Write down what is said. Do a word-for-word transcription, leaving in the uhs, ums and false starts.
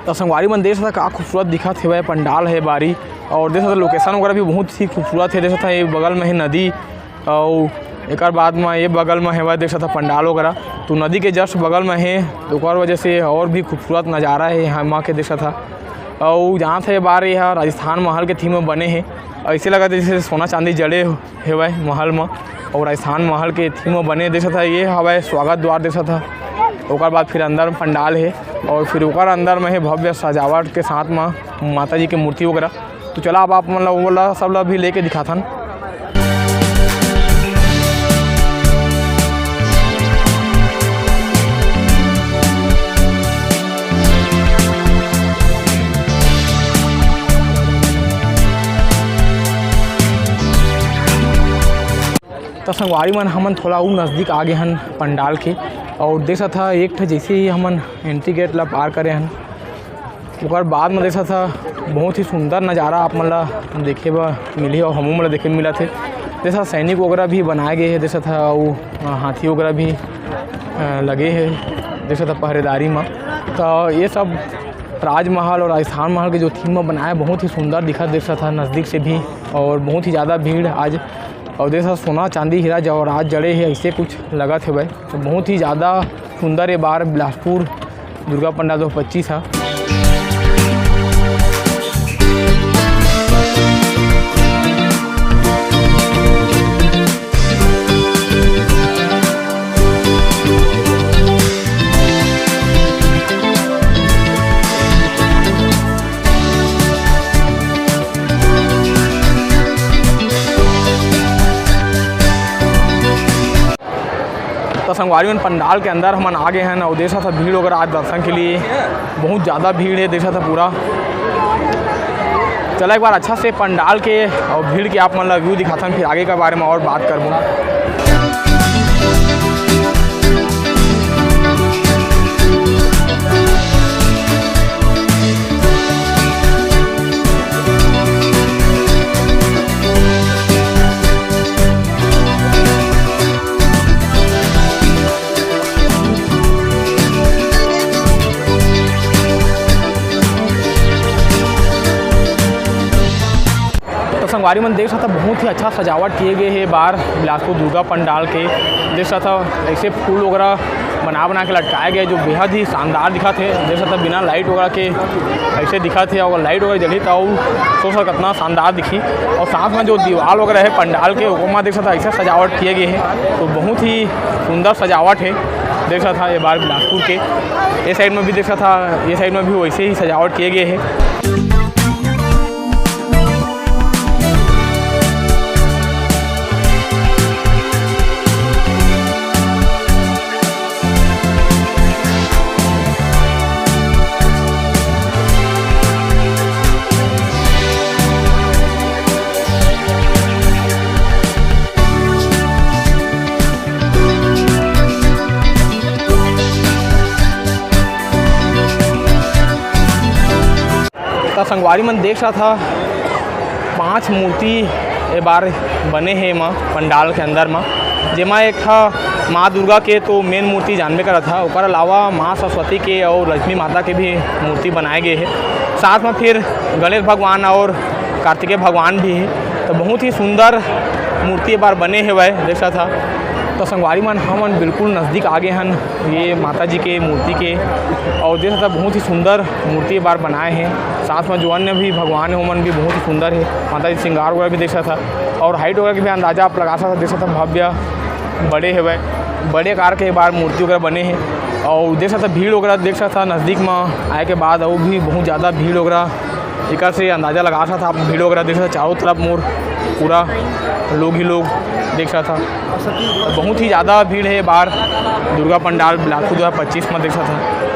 त संगवारी मन देख सकत हा का खूबसूरत दिखत हेवय पंडाल हे बारी, और देख सकत हा location वगैरह भी बहुत ही खूबसूरत हे। देख सकत हा ये बगल में हे नदी, और एकर बाद में ये बगल में हेवय देख सकत हा पंडाल वगैरह, तो नदी के just बगल में हे, तो ओकर वजह से और भी खूबसूरत नज़ारा हे यहाँ के देख सकत हा। और जहाँ से ये बार ये हा राजस्थान महल के theme में बने हे, ऐसे लगत हे जैसे सोना चांदी जड़े हेवय महल म, और राजस्थान महल के theme म बने देख सकत हा। ये हवय स्वागत द्वार देख सकत हा, ओकर बाद फिर अंदर म पंडाल हे, और फिर ओकर अंदर म हे भव्य सजावट के साथ म माता जी के मूर्ति वगैरह। तो चला अब आप मन ला वो ला सब ला भी लेके दिखाथन। त संगवारी मन, हमन थोड़ा अउ नजदीक आ गे हन पंडाल के, और देख सकत हा एक ठो जैसे ही हमन entry gate ला पार करे हन, ओकर बाद में देख सकत हा बहुत ही सुंदर नज़ारा आप मन ला देखे बर मिलही और हमू मन ला देखे मिलत हे। देख सकत हा सैनिक वगैरह भी बनाए गए हे, देख सकत हा अउ हाथी वगैरह भी अ, लगे हे, देख सकत हा पहरेदारी में। तो ये सब राजमहल और राजस्थान महल के जो theme में बनाए, बहुत ही सुंदर दिखत देख सकत हा नज़दीक से भी, और बहुत ही ज़्यादा भीड़ आज, और देख सकत हा सोना चांदी हीरा जवाहरात जड़े हे, ऐसे कुछ लगत हेवय। तो बहुत ही ज़्यादा सुंदर ये बार बिलासपुर दुर्गा पंडाल दो हज़ार पच्चीस हा। तो संगवारी मन, पंडाल के अंदर हमन आ गए हन और देख सकत हा भीड़ वगैरह आज दर्शन के लिए बहुत ज़्यादा भीड़ हे, देख सकत हा पूरा। चला एक बार अच्छा से पंडाल के और भीड़ के आप मन ला view दिखाथन, फिर आगे के बारे में और बात करबो। तो संगवारी मन देख सकत हा, बहुत ही अच्छा सजावट किए गए हे बार बिलासपुर दुर्गा पंडाल के। देख सकत हा, ऐसे फूल वगैरह बना बना के लटकाए गए, जो बेहद ही शानदार दिखत हे। देख सकत हा, बिना light वगैरह के ऐसे दिखत हे, अगर light वगैरह जलही, तो अउ सोच सकत हा, कितना शानदार दिखही। और साथ में जो दीवार वगैरह हे पंडाल के, ओमा देख सकत हा, ऐसे सजावट किए गए हे, तो बहुत ही सुंदर सजावट हे। देख सकत हा, ये बार बिलासपुर के ये side में भी देख सकत हा, ये side में भी वैसे ही सजावट किए गए हे। त संगवारी मन देख सकत हा, पांच मूर्ति ए बार बने हे एमा पंडाल के अंदर म, जेमा एक ठा माँ दुर्गा के तो main मूर्ति जानबे करत हा, ओकर अलावा माँ सरस्वती के और लक्ष्मी माता के भी मूर्ति बनाए गए हे। साथ म फिर गणेश भगवान और कार्तिकेय भगवान भी हे। तो बहुत ही सुंदर मूर्ति ए बार बने हेवय, देख सकत हा। तो संगवारी मन, हमन बिल्कुल नजदीक आ गे हन ये माता जी के मूर्ति के, और देख सकत हा बहुत ही सुंदर मूर्ति ए बार बनाए हे। साथ में जो अन्य भी भगवान हे, ओमन भी बहुत ही सुंदर हे। माता जी श्रृंगार वगैरह भी देख सकत हा, और height वगैरह के भी अंदाजा आप लगा सकत हा। देख सकत हा भव्य बड़े हेवय, बड़े आकार के ए बार मूर्ति वगैरह बने हे। और देख सकत हा भीड़ वगैरह, देख सकत हा नजदीक में आए के बाद अउ भी बहुत ज़्यादा भीड़ वगैरह एकर से अंदाजा लगा सकत हा आप। भीड़ वगैरह देख सकत हा, चारों तरफ मोर पूरा लोग ही लोग देख सकत हा। बहुत ही ज़्यादा भीड़ हे ए बार दुर्गा पंडाल बिलासपुर दो हज़ार पच्चीस में, देख सकत हा।